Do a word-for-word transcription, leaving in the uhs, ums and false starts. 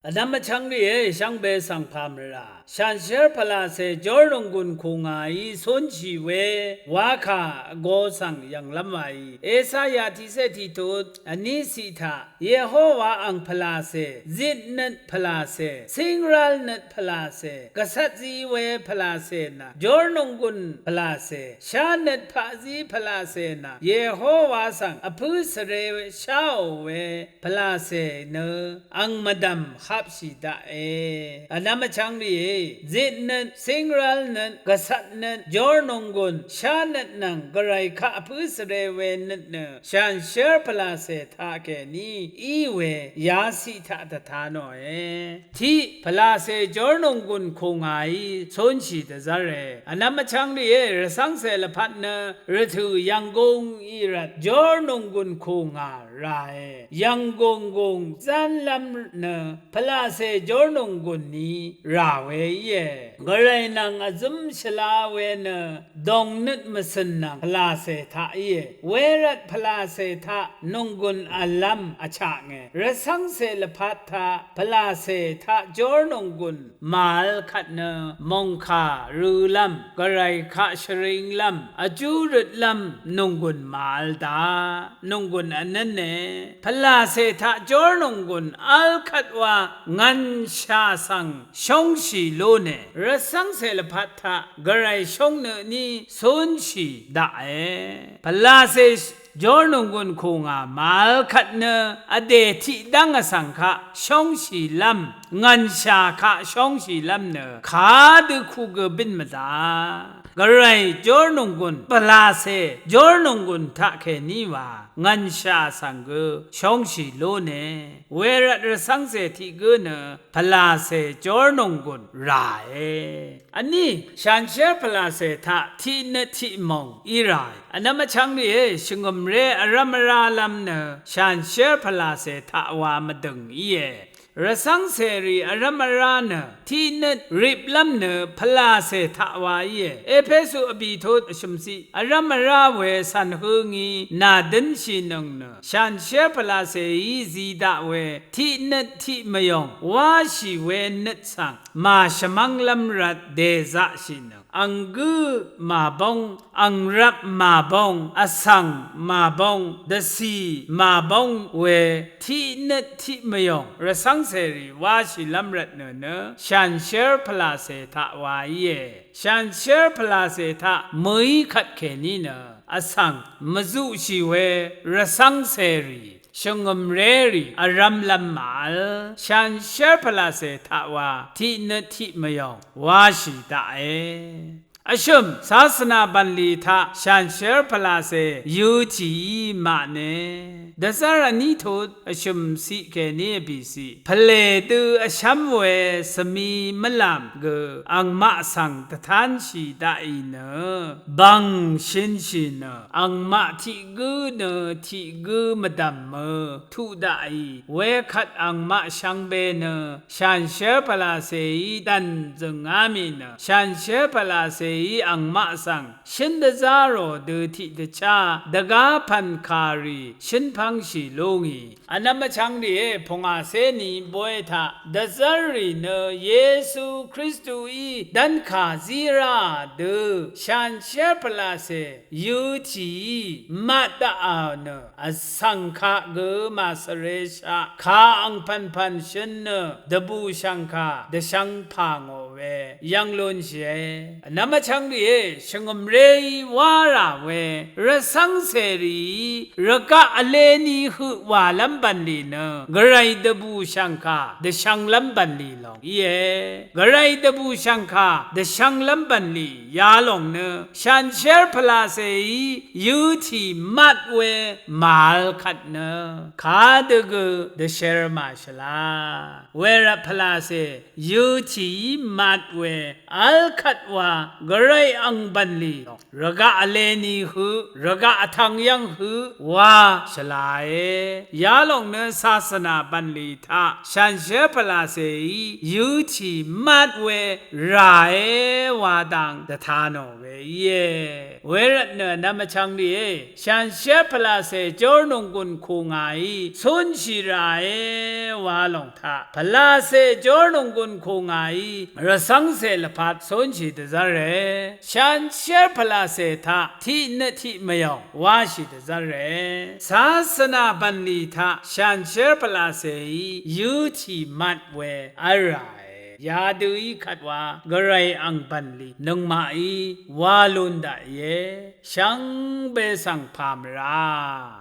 Vnvm vchvng rìé, shvngbe svng pà mvrà shanshér pvlacè jórnònggùn kù ngàí cúnshì we wakà vgo svng yv̀nglv́m wàí. Esaya tiqcé tiqtut vní ciq taq, Yehowa ang pvlacè, zitnøt pvlacè, cíngrálnøt pvlacè, gvcvt zí we pvlacè nvng, jórnònggùn pvlacè, shánøt paqzí pvlacè nvng, Yehowa svng vpǿ svre sháò we pvlacè nø ang mvdv̀m hapshì daqe. Vnvm vchvng rìé, zitnøt, cíngrálnøt, gvcvtnøt, jórnònggùn, shánøt nvng, gvray kaq vpǿ svre we nøt nø shanshér pvlacè taqkèní í we yaciq taq dvta nòe. Tiq, pvlacè jórnònggùn kù ngàí cúnshì dvzv́re. Vnvm vchvng rìé, rvcv́ngcè lvpat nø rvtø̀ yv̀nggùng í rvt jórnònggùn kù ngà ràe. Yv̀nggùng gùng zv́nlv́m nø pvlacè jórnònggùn ni rà we íe. Gvray nvng vzǿm shvla we nø dòngnøt mvcø̀n nvng pvlacè taq íe. Wervt pvlacè taq nònggùn v̀llv́m vchaknge. Rvcv́ngcè lvpat taq pvlacè taq jórnònggùn màvl kvt nø mòngkà rølv́m, gvray kaq shvringlv́m, vjú røtlv́m nònggùn màvl daq, nònggùn vnǿne. Pvlacè taq jórnònggùn vl kvt wa ngv̀nshà svng shóngshì lúne. Rvcv́ngcè lvpat taq gvray shóng nø tní cúnshì daqe. Pvlacè jórnònggùn kù ngà màvl kvt nø vdè tiqdv́ng vsvng kaq shóngshìlv́m, ngv̀nshà kaq shóngshìlv́m nø kadø kugø bǿn mvdà. Gvray jórnònggùn, pvlacè jórnònggùn taqkèní wa ngv̀nshà svng gø shóngshì lúne. Wervt rvcv́ngcè tiq gǿ nø pvlacè jórnònggùn ràe. Vní, shanshér pvlacè taq tiqnøt tiqmòng í ràe. Vnvm vchvng rìé, shvngø̀mré vrv́m vrálv́m nø shanshér pvlacè taq wa mvdø̀ng íe. Rvcv́ngcèrì vrv́m vrá nø tiqnøt riplv́m nø pvlacè taq wa íe. Epesu vbìtut vshø̀mciq vrv́m vrá we cv̀n hø ngí nàdǿnshìnøng nø shanshér pvlacèí zi daq we tiqnøt tiqmvyòng wáshì we nøt svng màshvmv́nglv́m rvt dèzaqshìnøng, ang gǿ màbóng, ang rvp màbóng, vsvng màbóng, dvcì màbóng we tiqnøt tiqmvyòng rvcv́ngcèrì wáshìlv́m rvtnø nø shanshér pvlacè taq wa íe. Shanshér pvlacè taq mø̀í kvtkèní nø vsvng mvzuqshì we rvcv́ngcèrì, shvngø̀mrérì vrv́mlv́m màvl, shanshér pvlacè taq wa tiqnøt tiqmvyòng wáshì daqe. Vshø̀m, sasvna bv̀nlì taq shanshér pvlacè yøtìí màvtne. Dvzv́r vní tut vshø̀mciq kèní vbìciq, pvlè dø vshv́m we svmi mvlàm gø angmaq svng dvtánshì daqì nø bv̀ng shønshì nø angmaq tiq gǿ nø tiq gǿ mvdv̀mø tuq daqì. Wekvt angmaq shvngbe nø shanshér pvlacèí dv̀n zø̀ngá mì nø shanshér pvlacèí angmaq svng shǿn dvzá rò dø tiqdvchá dvgá pv̀nkàrì shǿn pv́ngshì lú ngì. Vnvm vchvng rìé, pungàcé ni bóy taq dvzv́rrì nø Yesu Kristuí dv́nkà zí ráà dø shanshér pvlacè yøtìí mat daqà nø vsvng kaq gø màsvreshaq, kà angpv̀npv̀n shøn nø dvbùshv̀ngkà dvshvng pà ngò we yv́ng lúnshìe. Vnvm vchvng rìé, shvngø̀mréí wá rà we rvcv́ngcèrìí rvgaq vleni høq wàlv́m bv̀nlì nø gvray dvbùshv̀ngkà dvshvnglv́m bv̀nlì lòng íe. Gvray dvbùshv̀ngkà dvshvnglv́m bv̀nlì yalòng nø shanshér pvlacèí yøtì mat we màvl kvt nø kadø gø dvsher màshvla. Wervt pvlacè yøtìí mat at we vl kvt wa gvray ang bv̀nlì rvgaq vleni høq, rvgaq vtvng yv́ng høq wa shvlae. Yalòng nø sasvna bv̀nlì taq shanshér pvlacèí yøtì mat we ràe wa dang dvta nò we íe. Wervtnø nvm vchvng rìé, shanshér pvlacè jórnònggùn kù ngàí cúnshì ràe wa lòng taq, pvlacè jórnònggùn kù ngàí rvcv́ngcè lvpat cúnshì dvzv́re. Shanshér pvlacè taq tiq nøt tiq mvyòng wáshì dvzv́re. Sasvna bv̀nlì taq shanshér pvlacèí yøtì mat we v́lràe. Yadø í kvt wa gvray ang bv̀nlì nøngmaqí wa lun daqìe. Shvngbe svng pà mvrá